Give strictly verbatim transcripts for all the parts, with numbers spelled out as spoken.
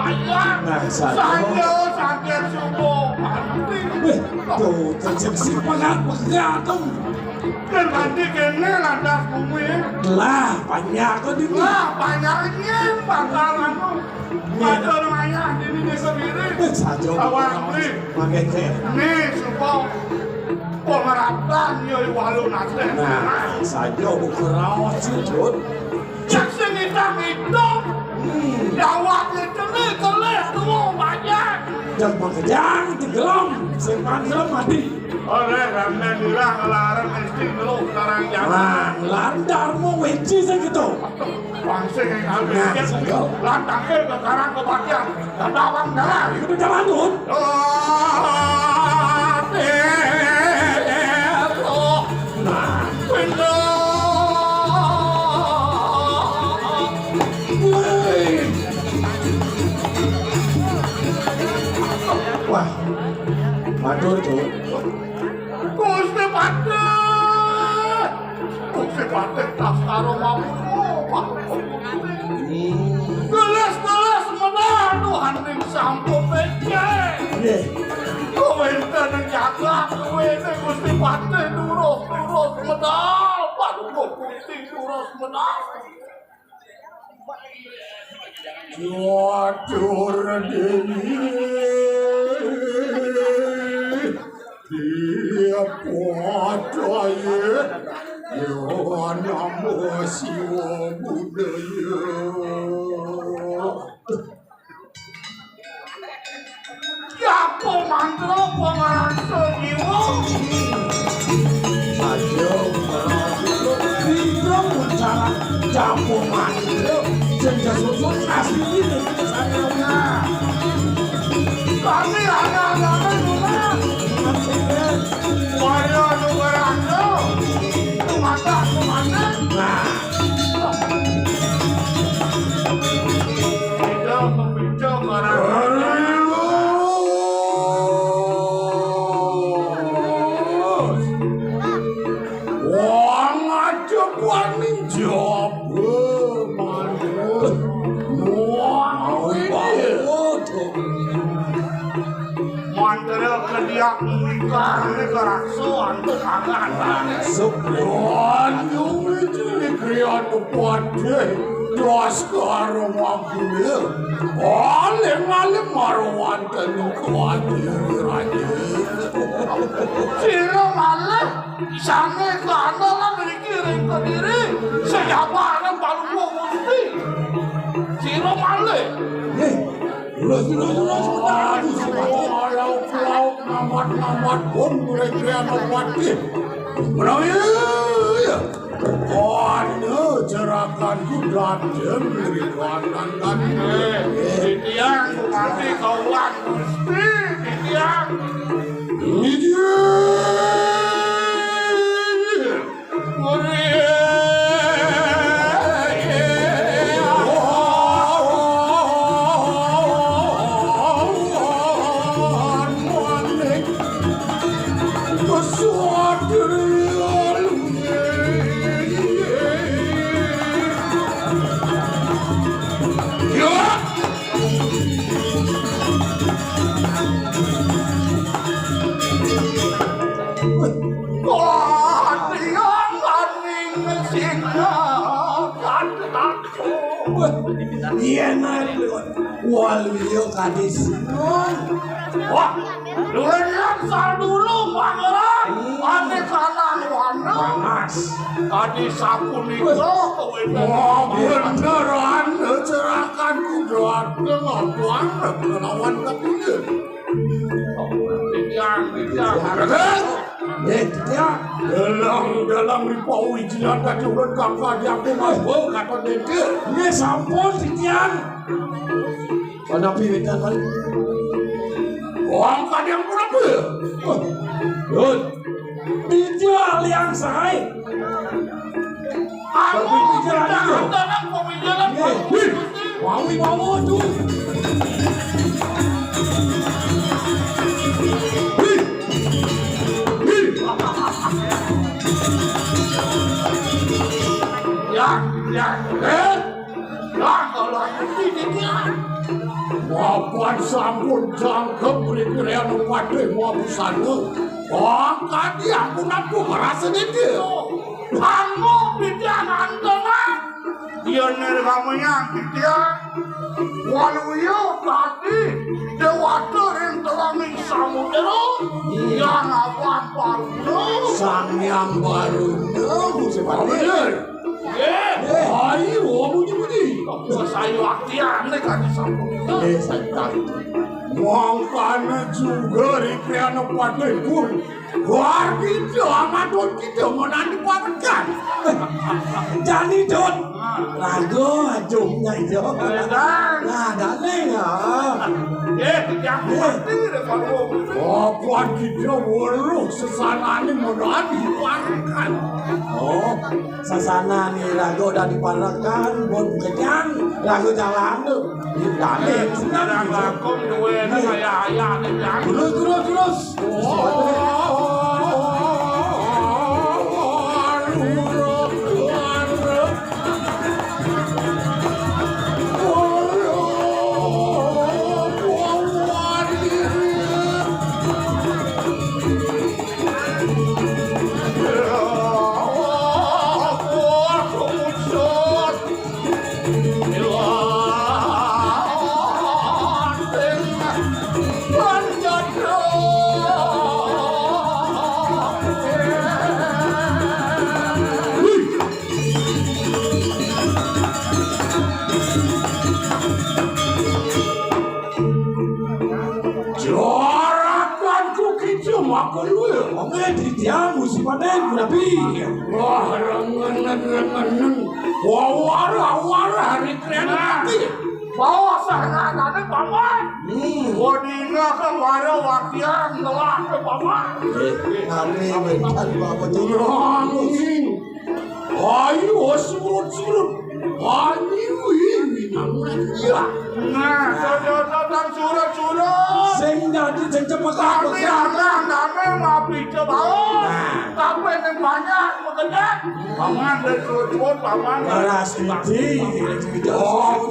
Nah, saja. Saja, saja subuh mati. Wih, tuh, terjepsi pegat-pegat tuh. Kan mati kene lantas bumi. Lah, banyak kok di. Lah, banyaknya bakal anu. Ada lumayan ini di sendiri. Wih, saja. Awan, wih. Pakai kayak. Nih, subuh. Pemerapan, yo, walu nate. Nah, saja buku raos, Jun. Cek sing ngidang-ngidang. Hmm. Dawake kelih-kelih tuwa wayah. Jam makejang digelem, sing pan gelem mati. Ora ramdan ilang larang mesti ngeluh karang jaman. Nah, landar mau wiji sing gitu. Wangse ing alun. Nah, saja. Lantake ke karang kebaktian. Tata wang dalan. Itu jalan tuh. Oh, eh, eh, oh. Nah. Wih. Wah, matur, Cuk. Gusti Patih. Gusti Patih tas karo mawon. Gelas-gelas menawa Tuhan ning sampun becik. Nggih. Kuwenten jagat kuwene Gusti Patih durus-durus menawa. Paduka Gusti durus menawa. Waduh, Deni. Dia podoke. Yo, namo Siwa Budaya. Yapo mantra pangaraso jiwa. Ayo, Bintang Utara, Japo Mandra, Jengga Susun, Asli ini, Sanjaya. Kami anak-anak Luna. Asli. Warga Nugarana. Tumata, tumata. Nah. Pepinco, pepinco, karang. Wong aja wani njaba manut. Wong iki. Mantra kediak mungkar ini karakso antuk angkatan. Supriyo. Wong iki kriya padhe dos karo mabune. Aling-aling marang wonten kuwati raja. Sira malih sane kana lan mriki ring Kediri. Sejaba ana Palungguh Gusti. Sira malih. Nggih. Terus, terus, terus, terus. Aduh, lauk-lauk, mamat-mamat pun mulai kriya mabati. Menawi, ya. Anu, jerakanku dateng mriko anangan. Eh, titiang, mati kaulan Gusti, titiang. Titiang. Wah, tiyang maning singa. Yen ae Waluya kadi singa. Wah, luwih saluru pangeran. Ane kanan wana. Panas. Kadi sapunika kowe. Wah, beneran cerakan kuda ate ngabang kelawan kepingin. Titiang, titiang. Nggih, titiang. Dalang, dalang ripawi jilat kacurut kakak diaku mabuk kata dede. Nggih, sampun, titiang. Ana piwitan, Pak. Wong kadang pura-pura. Wah, Yun. Titiang liang sae. Aku pemikiran itu. Nggih. Wih, wawi wawo tu. Wih. Wih. Ya, ya, eh. Ya, kalau aku ini dia. Mapan sampun jangkep rikrian patih mabusana. Angkadi ampun ampun ngrasa dédé. Anu pidan antenan. Yén nirgamanyang titiang, waluya kadi déwata ring telenging samudra, Hyang Awan Baruna. Sang Hyang Baruna, Gusti Patih. Bener. Nggih. Ayo, muji-muji. Sayuwaktiané kadi sampun. Nggih, santai. Mangkana juga rikriana patih pun. Wargi amat kita menanti pamekan. Jani, Dut. Raga ajungnya iya. Nah, dalé ya. Eh, yang mati deh, Pak. Apa kita weruh sesanané menanti pamekan. Oh, sesanané raga dadi parekan, mun kenyang, raga jalan tuh. Ini dalé, senang. Sekarang lakon duwe, ayah-ayah, nih, ya. Terus, terus, terus. Jarakanku kija maka luwih. Oke, titiang, Gusti Patih, punapi? Wah, rengenen, rengenen. Wawara, wawara, hari keren mati. Bawa sahnanane, Paman. Hmm. Wadina kang wara wakian ngelah ke Paman. Eh, nami mentan bawa jeneng. Nanging. Ayo, surut-surut. Ayo, ini namanya. Nah, saudara dan surut-surut. Sing dadi sing cepet. Kami anak name mapi cebaon. Nah. Tapi yang banyak pekerjaan. Paman, wis suwun, Paman. Laras Didi. Oh,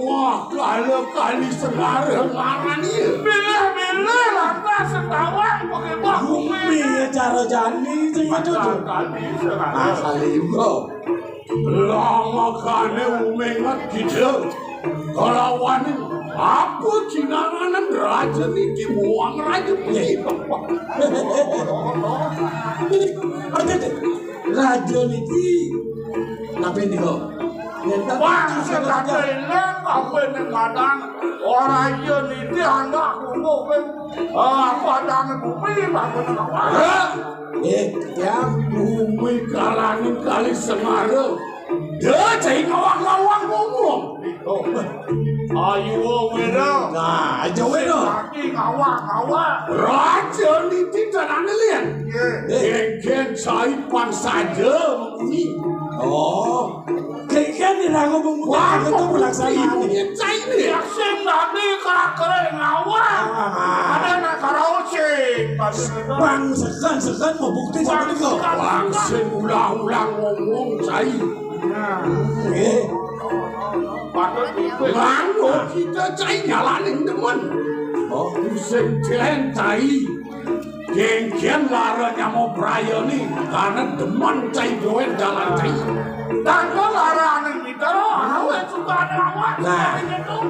wah, kala kali senara ngarani. Bilih-bilih lantas sekawan pekibah bumi. Bumi ya cara jani sing maca tuh. Kali senara. Nah, kali iku. Lamakané umenget kidul. Kalawaning apa jinaranan Raja Niti muang Raja Niti? Raja Niti. Napi nika? Bangsa kata eling kabeh ning madang. Ora iya Niti anak kuno kowe. Ah, padang bumi bangun apa? Eh, ya, bumi kalaning kali Semara. Dia cai ngawang-ngawang ngomong. Oh. Ayo, wira. Nah, aja wira. Lagi ngawang-ngawang. Raja Niti dan Anelian. Nggih. Genggen cai pang saja ini. Oh. Genggen di rango bumbu. Wah, itu pelaksanaan. Ini cai ini. Ya, sing nanti kerak-kerik ngawang. Ah. Ada nak karaoke. Bang, sekan, sekan, mau bukti sama nika. Bang, sing ulang-ulang ngomong, cai. Nah. Eh. Patut ikut. Nganggo kita, cai, nyalaning demen. Oh. Sing dilen, cai. Genggen lara nyamo prayani, karena demen, cai, doen dalan, cai. Tanggal larane Mitara, awe sukane awak. Nah.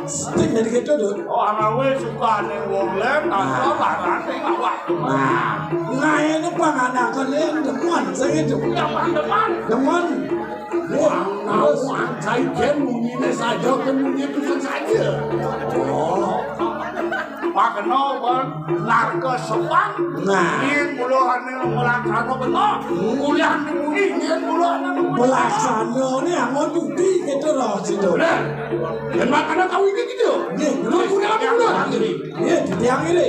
Sing dari gitu, Dut. Oh, awe sukane wong lem, tanggal larane awak. Nah, nah, ini panganakan yang demen, saya itu. Yang demen. Demen. Wah, nah, wah, cai gen munyine saja, gen munyi itu saja. Oh. Pakena, Bang, narka sepang. Nah. Yen kula ane melaksana bener. Kuliah ning munyi, yen kula ane munyi. Melaksana ini anggo cuti gitu loh, situ. Bener. Dan makanya kau ini gitu. Nggih, terus kuliah apa bener? Nggih, titiang ini.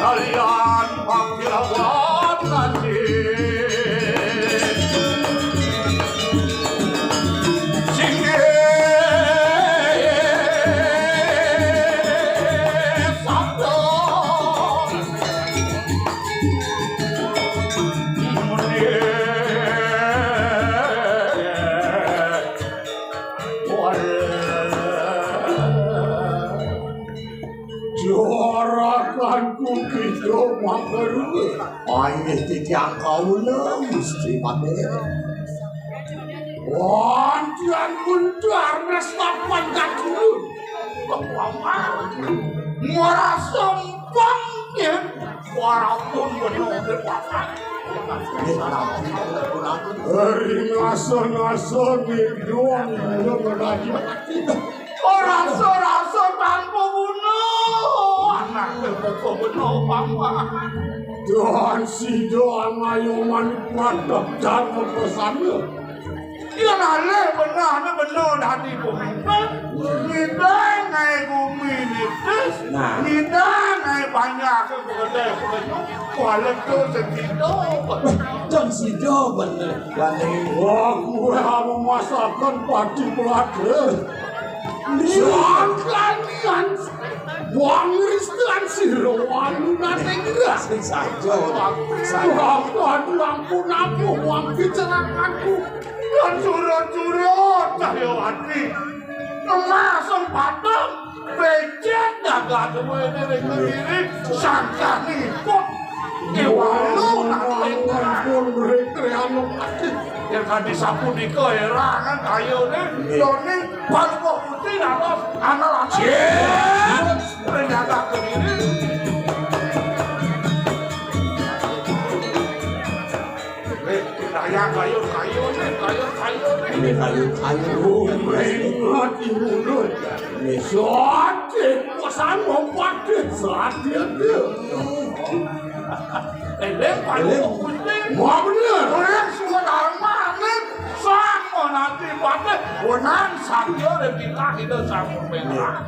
Kalian panggilawan nanti. Singgih sabda. Jarakanku kita mangkeruwe. Ayo titiang kawula Gusti Patih. Wantian muntar nestapan kadulur. Pengwamar. Ngora sompang ya. Warapun bener. Ring asa-asa ning doang yang lagi. Ora rasa-rasa tanpa guna. Anake kok guna, Paman. Tuhan sida ngayoman pradep dharma prasana. Yen ale benah, ne benah dadi pemimpin. Ngidang ae gumi nitis. Nah. Ngidang ae panjake gedhe penyuk. Kuala tu sentito. Jam sida bener. Wah, kuwe memasakan padi pelade. Sangkanian wong Kristen sira wanu nate ngira. Sing saja. Wah, aduh, ampun aku, wong kecelakanku. Dan surut-surut Cahyawati. Langsung padam. Becek gagah duwene ring kediri, sangkane ikut. Kewalo nang pun rekreano mati. Yen kanthi sapunika erangan kayone, nggih. Yone Palungguh Putri dados anal-anal. Cek. Ring gagah kediri. Weh, daya kayu, kayu, nih, kayu, kayu, nih. Ini kayu, kayu. Oh, ingat, ingat. Ini sote, pasan mau pakai sote, dia. Eh, lem, palu, putih. Wah, bener. Orang suka darmane, sama nanti pakai. Wenang, sambil, dia bilang, kita sama merah.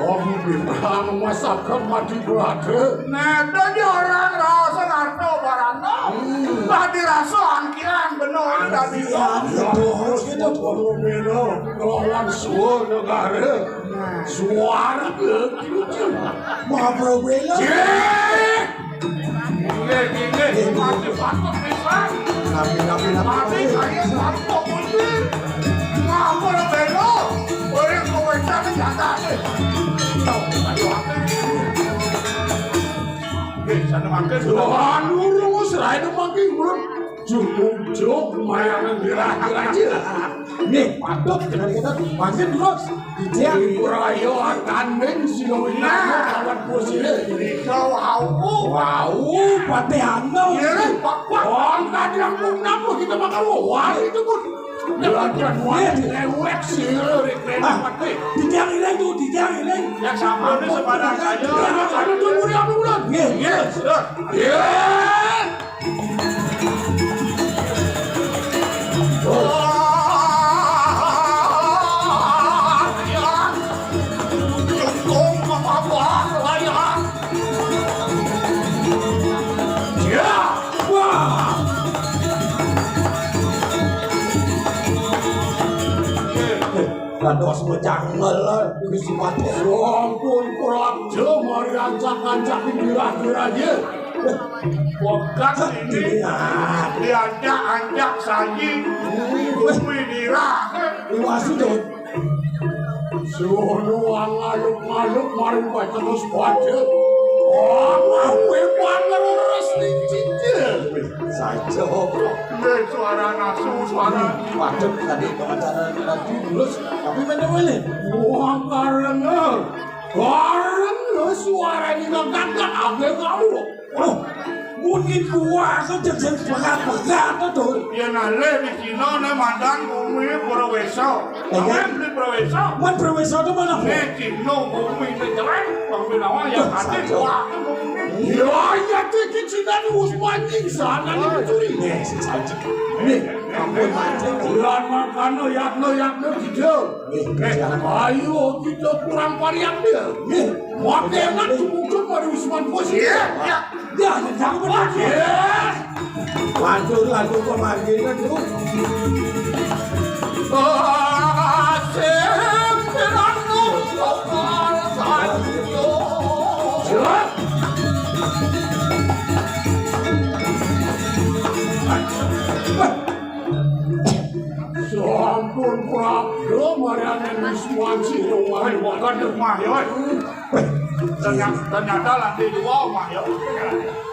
Om Bintang masakan mati belade. Nah, dadi orang rasa ngarto barana. Hmm. Tadi rasa angkian bener tadi. Angkian, terus kita perlu bela lawan Suwa Negara. Nah. Suwarga. Mau bela. Cek. Nggih, nggih, nggih. Mati patut pisan. Nabi, nabi, nabi, mati nabi. Kaya patut mesti. Ngapa lo belo? Ora kowe tak jatah. Tau, ayo, ape? Nggih, sana mangke. Tuhan urung wis ra enak mangke urung. Jumujug mayangan dirah-dirah. Nih, patut dengan kita mangke terus. Iya. Raya tanding sing wis. Nah. Lawan bosine. Iso wau. Wau, Patih Anel. Iya, Pak, Pak. Wong kadang pun napa kita bakal wah itu pun. Lawan wani lewek sih, lewek Ah, mati. Di tiang ini tuh, di tiang ini. Yang sama ini sepadan aja. Aduh, aduh, aduh, aduh, aduh. Nggih, nggih. Ya. Ya. Wah. Dados mecangel, Gusti Patih. Ampun, kurang jero mari ancak-ancak dirah-dirah, nggih. Pokat ini diancak-ancak saji, kuwi dirah. Iwasi, Dut. Sono ngaluk-ngaluk mari bae terus Patih. Oh, kuwi pangeres ning cicil. Saja, Bro. Nggih, suara nasu, suara. Waduh, tadi pengacara tadi terus, tapi mana mana? Wah, karena, karena suara ini gagak, gagak, aku. Oh, mungkin kuasa jajan pegat-pegat to, Dul. Yen ale di Cina ne mandang bumi Prawesa. Iya. Sampeyan beli Prawesa. Wan Prawesa to mana, Bu? Nek Cina bumi ne jelek, bang Binawa ya Duh, ati saja. Kuat bumi. Ya, ya, iki Cina ni wis manjing sana ni mencuri. Nih, si cantik. Nih, ampun, manjing. Bulan makana yakno, yakno gitu. Nih, Eh, jangan. Ayo kita kurang varian dia. Nih, makan enak, cukup mari Usman Bos. Iya, iya. Ya, ya, jangan benar. Ya. Lanjut, lanjut, pemanggilnya dulu. Siap. Sampun prapta marianing Wiswan Sira. Wah, waduh, Mah, ya. Ternyata, ternyata lantai dua, Mah, ya.